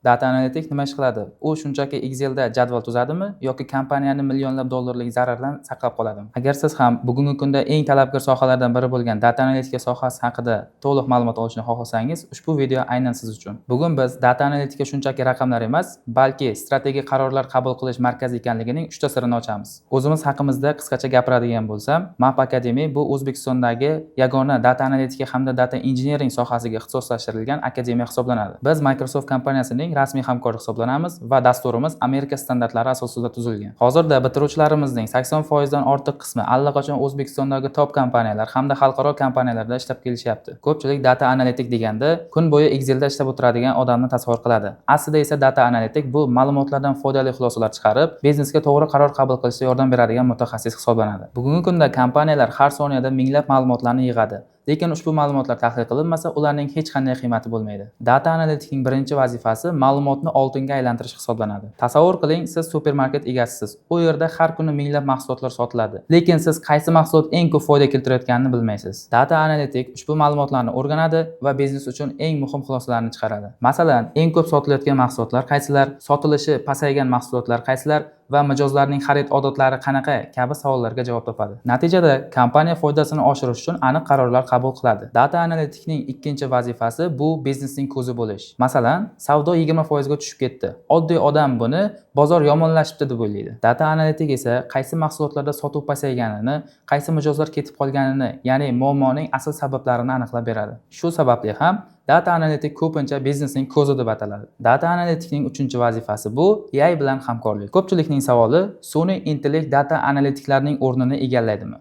Data analitik nima ish qiladi? U shunchaki Excelda jadval tuzadimi yoki kompaniyani millionlab dollarlik zarardan saqlab qoladimi? Agar siz ham bugungi kunda eng talabgor sohalardan biri bo'lgan data analitika sohasi haqida to'liq ma'lumot olishni xohlasangiz, ushbu video aynan siz uchun. Bugun biz data analitika shunchaki raqamlar emas, balki strategik qarorlar qabul qilish markazi ekanligining uchta sirini ochamiz. O'zimiz haqimizda qisqacha gapiradigan bo'lsam, MAP Academy bu O'zbekistondagi yagona data analitika hamda data engineering sohasiga ixtisoslashtirilgan akademiya hisoblanadi. Biz Microsoft kompaniyasining rasmiy hamkori hisoblanamiz va dasturimiz Amerika standartlari asosida tuzilgan. Hozirda bitiruvchilarimizning 80% dan ortiq qismi allaqachon O'zbekistondagi top kompaniyalar hamda xalqaro kompaniyalarda ishlab kelishyapti. Ko'pchilik data analitik deganda kun bo'yi Excelda ishlab o'tiradigan odamni tasavvur qiladi. Aslida esa data analitik bu ma'lumotlardan foydali xulosalar chiqarib, biznesga to'g'ri qaror qabul qilishda yordam beradigan mutaxassis hisoblanadi. Bugungi kunda kompaniyalar har soniyada minglab ma'lumotlarni yig'adi. Lekin ushbu ma'lumotlar tahlil qilinmasa, ularning hech qanday qiymati bo'lmaydi. Data analitikning birinchi vazifasi ma'lumotni oltinga aylantirish hisoblanadi. Tasavvur qiling, siz supermarket egasisiz. U yerda har kuni minglab mahsulotlar sotiladi. Lekin siz qaysi mahsulot eng ko'p foyda keltirayotganini bilmaysiz. Data analitik ushbu ma'lumotlarni o'rganadi va biznes uchun eng muhim xulosalarni chiqaradi. Masalan, eng ko'p sotilayotgan mahsulotlar qaysilar, sotilishi pasaygan mahsulotlar qaysilar va mijozlarning xarid odatlari qanaqa kabi savollarga javob topadi. Natijada kompaniya foydasini oshirish uchun aniq qarorlar qabul qiladi. Data analitikning ikkinchi vazifasi bu biznesning ko'zi bo'lish. Masalan, savdo 20% ga tushib ketdi. Oddiy odam buni bozor yomonlashibdi deb o'ylaydi. Data analitik esa qaysi mahsulotlarda sotuv pasayganini, qaysi mijozlar ketib qolganini, ya'ni muammoning asl sabablarini aniqlab beradi. Shu sababli ham data analitik ko'pincha biznesning ko'zi deb ataladi. Data analitikning uchinchi vazifasi bu AI bilan hamkorlik. Ko'pchilikning savoli: sun'iy intellekt data analitiklarning o'rnini egallaydimi?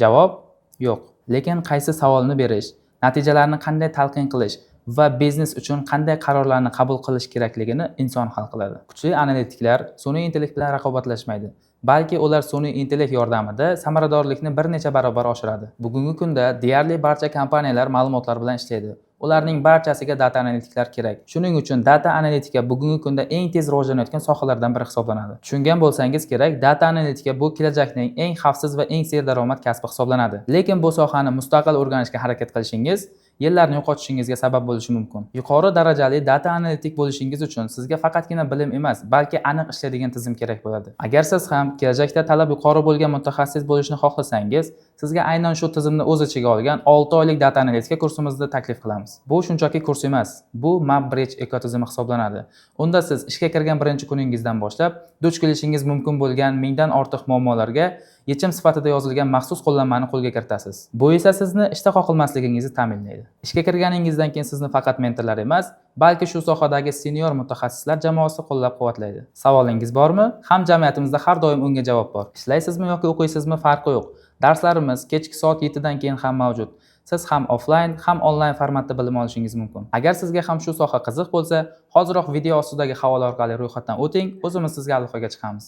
Javob: yo'q. Lekin qaysi savolni berish, natijalarni qanday talqin qilish va biznes uchun qanday qarorlarni qabul qilish kerakligini inson hal qiladi. Kuchli analitiklar sun'iy intellekt bilan raqobatlashmaydi, balki ular sun'iy intellekt yordamida samaradorlikni bir necha barobar oshiradi. Bugungi kunda deyarli barcha kompaniyalar ma'lumotlar bilan ishlaydi. Ularning barchasiga data analitiklar kerak. Shuning uchun data analitika bugungi kunda eng tez rivojlanayotgan sohalardan biri hisoblanadi. Tushungan bo'lsangiz kerak, data analitika bu kelajakning eng xavfsiz va eng serdaromad kasbi hisoblanadi. Lekin bu sohani mustaqil o'rganishga harakat qilishingiz yillarni yo'qotishingizga sabab bo'lishi mumkin. Yuqori darajali data analitik bo'lishingiz uchun sizga faqatgina bilim emas, balki aniq ishlaydigan tizim kerak bo'ladi. Agar siz ham kelajakda talab yuqori bo'lgan mutaxassis bo'lishni xohlasangiz, sizga aynan shu tizimni o'z ichiga olgan 6 oylik data analitika kursimizni taklif qilamiz. Bu shunchaki kurs emas, bu Map Bridge ekotizimi hisoblanadi. Unda siz ishga kirgan birinchi kuningizdan boshlab duch kelishingiz mumkin bo'lgan mingdan ortiq muammolarga yechim sifatida yozilgan maxsus qo'llanmani qo'lga kiritasiz. Bu esa sizni ishda qoqilmasligingizni ta'minlaydi. Ishga kirganingizdan keyin sizni faqat mentorlar emas, balki shu sohadagi senior mutaxassislar jamoasi qo'llab-quvvatlaydi. Savolingiz bormi? Hamjamiyatimizda har doim unga javob bor. Ishlaysizmi yoki o'qiysizmi, farqi yo'q. Darslarimiz kechki soat 7 dan keyin ham mavjud. Siz ham offlayn, ham onlayn formatda bilim olishingiz mumkin. Agar sizga ham shu soha qiziq bo'lsa, hoziroq video ostidagi havola orqali ro'yxatdan o'ting, o'zimiz sizga aloqaga chiqamiz.